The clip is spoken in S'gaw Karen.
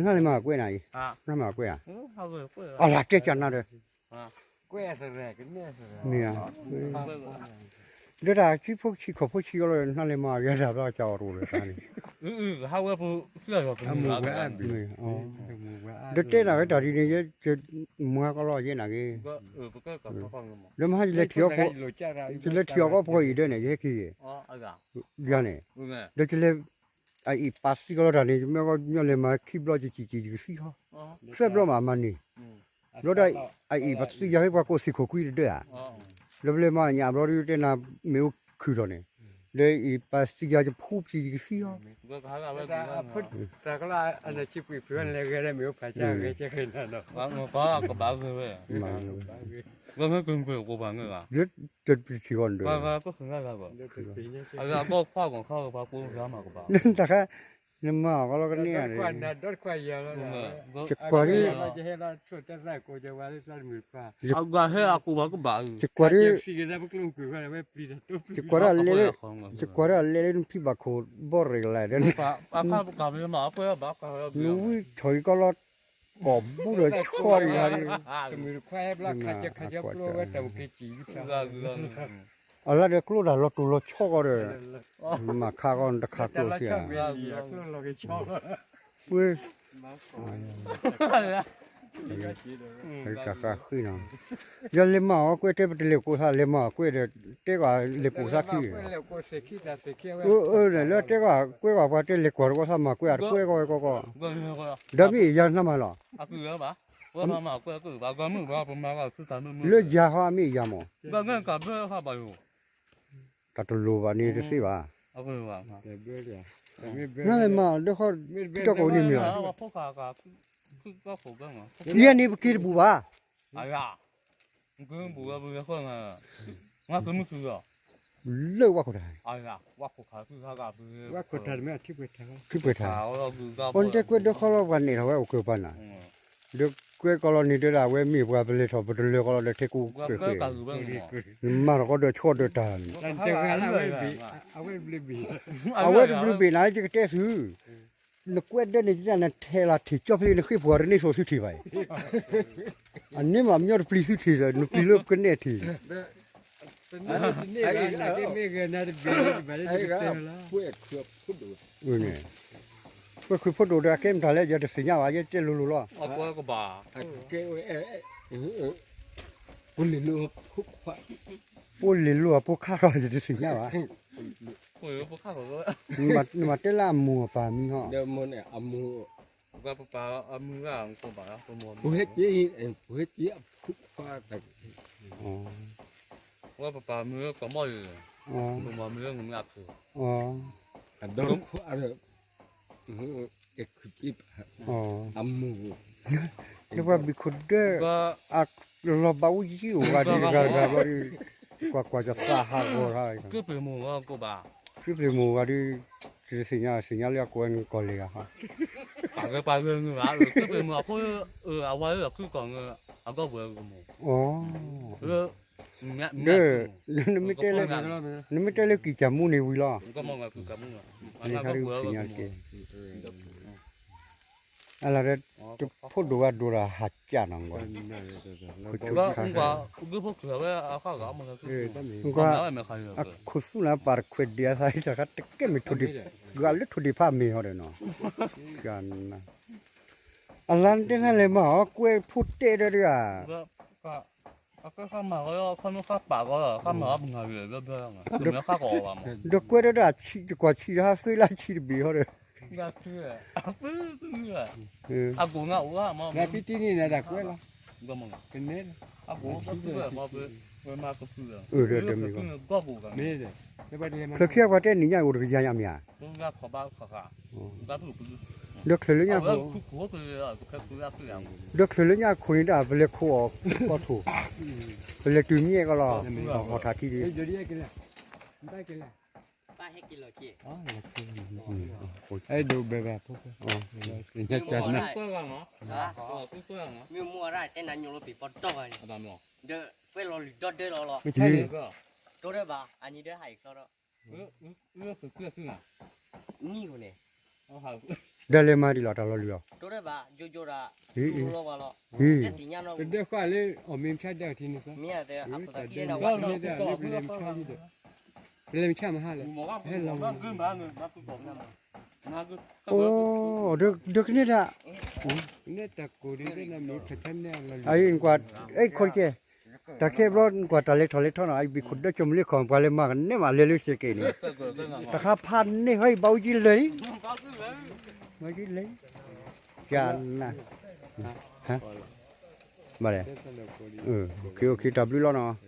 နလဲၤမၤကွဲးနၤအံၤ, နမၤကွဲးဧါ, အလၤတဲကနၤဒီး, မ့ၢ်ဧါ, ဒီးတၢ်ဆံဖိဆံးခီၣ်ဖိဆံးအီၤလီၤ နလဲၤမၤယၤတၢ်ဘျီကၢ်အီၤတအိၣ်လၢတၢ်န့ၣ်, ဒီးတဲနၤဝဲတၢ်ဒ်န့ၣ် ယမၤကီလီၤယဲနၤဂ့ၤ, ဒီးမဟါယလဲၤထံၣ်အီၤ, ယလဲၤထံၣ်အီၤကီၢ်ပှၤအံၤဒၢန့ၣ် ယဟဲက့ၤယဲ, ယၤန့ၣ်, ဒီးယလဲၤ အအံၤပာ်သံကီးလီၤတၢ်န့ၣ် ယမ့ၢ်ကညီလဲၤမၤခံဘျီ ယကံၣ်ကံၣ်ယကသံဟီ, သၢဘျီမးမၤန့ၢ်, ဘျီဒီး အအံၤပသံယၤဟ့ၣ်ပှၤကိးသ့ၣ်ခိၣ်ကွံတဒၢဧါ, ဒီးပလဲၤမၤညၣ်ဘျီဒီး တဲနၤမ့ၢ်အိၣ်ခုၣ်ထီၣ်န့ၣ်, ဒီးအံၤပာ်သံယၤယဖိပစံးယကသံဟီ, တၢ်ကလၢ တၢ်ခါ နမၤအီၤကီလီၤကန့ၢ်ဧါ, ယကွၢ်ဒ်, ယကွၢ်ဒ်, ယကွၢ်ဒ်အလဲၤလၢ, ယကွၢ်ဒ်အလဲၤလၢနဖံဘၣ်ခိၣ်ဘီရဲၣ်ကလဲာ်ဒီး, နဝံထီၣ်ကီလီၤ, ကိးဘူၣ်ဒီးဆီဒံးဂၤဒီး, အလါဒီးကျိတၢ်လီၤတိၢ်လီၤဆီကီးဒီး, မၤခါကီးနတခါကျိသ့ဧါ, ပှ့ၤ တၢ်ဃၣ်ဃံနီၤ, ယလဲၤမၤအီၤကွဲးတဲပတလဲၤကိးသး လဲၤမၤအီၤကွဲးဒီး တဲကွၢ်လဲၤကိးသးခံ, အၢ လၢတဲကွၢ်ကွဲးကွၢ်ပှၤတဲလဲၤကွၢ်တဝီသးမၤကွဲးအတကွဲးကီးဝဲကီးကီး, ဒီးမ့ၢ်ယၤနမၤလီၤ, လၢယၤဟီအမ့ၢ်ယၤမး, တၢ်တလိၤဘၣ်န့ၣ်တသ့ဘၣ်, နလဲၤမၤအီၤဒီးဃီ, ထံတီၢ်ကီးန့ၣ်မ့ၢ်ဧါ, ယဲန့ၣ်ပက့ၤတဘူၣ်ဘၣ် လၢဝၣ်ခိၣ်ထါ, ဝၣ်ခိၣ်ထါ, ထံပှဲၤထါ, အီၤနတဲကွဲးဒၢဃီလီၤ ပှၤနဲၣ်ထီၣ်ဝဲအိၣ်ကၢၢ်ပၤနၤ, ဒီးကွဲးကီးလီၤန့ၣ်ဒီးဒၣ်ဝဲမ့ၢ်ပှၤပလဲၤထီၣ်ပတလၢကီးလီၤဒီးထဲကိးကွဲးဃဲ, နမၤထီၣ်ကီးဒီးဆီဒီးတၢ်န့ၣ်, အဝဲတဘျုးဘ့ၣ်နၤ ယကတဲသု, နကွဲးဒၢန့ၣ် နထဲလီၤထံၣ်ကၠီဖဲနဃ့ပှၤတန့ၢ်ဆိသုထံၣ်ဘၣ်အံၤ, အန့ၣ်မးမညီတပျံၤသုထံၣ်ဒီး နပျံၤလၢကနဲၣ်ထံၣ် န့ၣ်, ကွဲးခုးဖိဒိၣ်ဒီးအကဲမတၤလဲၣ် ယတသ့ၣ်ညါဘၣ် ယတဲလိၤလိၤလီၤ, အိၣ်လ့ၤလိၤအဖိခါထီၣ် ယတသ့ၣ်ညါဘၣ်, နမၤတဲလၢအမိၢ်အပၢ်မံၤဟီ, ပပၢ်မုၢ်ဂၤ, ပဟဲက့ၤ, ပဟဲက့ၤအဖိခွါတၢ်, ပပၢ်မုၢ်ဂၤကမီၢ်ယၤ, ပမၤမုၢ်ဂၤမ့ၢ်အခိၣ်, အဒိ, အခိၣ်, အမိၢ်, လၢပှၤဘံၣ်ခိၣ်ဒၢ, အလီၤဘၣ်အူကံအိၣ်ဂၤဒံးဂၤဂၤဘျီဒီး, ကွၢ်ကွၢ်ကသးဟးဂီၤ, ကပ့ၤမိၢ်ဂၤကဘၣ်, ကပ့ၤမိၢ်ဂၤဒီး, တသ့ၣ်ညါ သ့ၣ်ညါလၢအကိးဝဲနကီၢ်လဲၢ်ဂၤဟီ, ပာ်ဂဲၤပာ်ဂဲၤဂ့ၤဘၣ်, ကပ့ၤမိၢ်အဖိ, အဝဲလၢခုကီၢ်ဂၤ, အဂီၢ်ပှဲၤဂမူ, ဒီး, နမ့ၢ်တဲလၢကံၢ်ကၢ်မူန့ၣ်ဝံၤလီၤ, န့ၣ်ခါဒုးသ့ၣ်ညါကဲ, အလၢ, တဖိဒိၣ်ဝဲဒိၣ်ဒီးဟးကၢ်နီၤ, ခိၣ်ဆူၣ်ခါ, အခိၣ်သူၣ်လၢပာ်တခွဲးဒံးအသး တၢ်ခါတကဲမ့ၢ်ထိၣ်ဒံး, ဂၤလၢထိၣ်ဒံးဖးမ့ၢ်ဟီဒီးနီၤ, အလၢနတဲနၤလဲၤမၤအီၤကွဲးဖိတဲဒီးတဂၤ ဒီးကွဲးဒီးဒၣ်ဆံးတကွၢ်ဆံးဒီးဟးသ့လၢဆံးတဘ့ၣ်ဟီဒီး, အၢ ဒီးတမ့ၢ်ဘၣ်, ဖျၢၣ်ခံအပှၤတဲနံၣ်ညါအိၣ်တကယၤညါမ့ၢ်ဧါ, ဒီးချၢၣ်လၢညါခိၣ်, ဒီးချၢၣ်လၢညါခိၣ်န့ၣ်ဒၣ် ပလဲၤခိးအီၤကီၢ်ထိၣ်, ပလဲၤတုၤမ့ၢ်အဲၣ်ကီးလီၤ, ဟီၣ်ထးခံဒုး အဲၣ်ဒိးဘဲဘၣ်ဖိ, မ့ၢ်မူအရၣ်တဲနၤ ညိၣ်လီၤပံၤပီတီၢ်ဘၣ်န့ၣ်, ဒီးကွဲးလီၤလုၢ်ဒီဒၢလီၤလီၤ, ဒီဒၢဘၣ် အနံၤဒၢဟးအံၤချီဒီး, နံၣ်ဧိၤန့ၣ်, ဒီးလဲၤမၤဒ်လီၤတၢ်လီၤလံၤအီၤ, ဟံၣ်, ဟံၣ်, ပဒဲဃာ်လၢအီၣ်မ့ၢ်မဆါဒဲးထံန့ၣ်, ပလဲၤမဆါမဟါလဲၣ်, ဟဲလီၤ, အိၣ်, ဒိကန့ၢ်တၢ်, အံၤနကွၢ်, အဲၣ်ခိၣ်တကဲ, တၢ်ခဲဘျီနကွၢ်တၢ်လဲၤထီၣ်လဲၤထီနီၤ အံၤဘံၣ်ခိၣ်ဒၢကၠိမုၢ်လ့ခီၣ် ပှၤလဲၤမၤကန့ၢ်မးလဲၤလၢစ့ၢ်ကီးန့ၣ်, တခါဖးန့ၢ်ဟီၣ်အံၤဘၣ်အူကံလၢာ်လံ, ဘၣ်အူကံလၢာ်, ကနၣ်, ဘၣ်လဲၣ်, အိၣ်ခ့အိၣ်ခ့တၢ်ဘျုးလီၤနီၤ.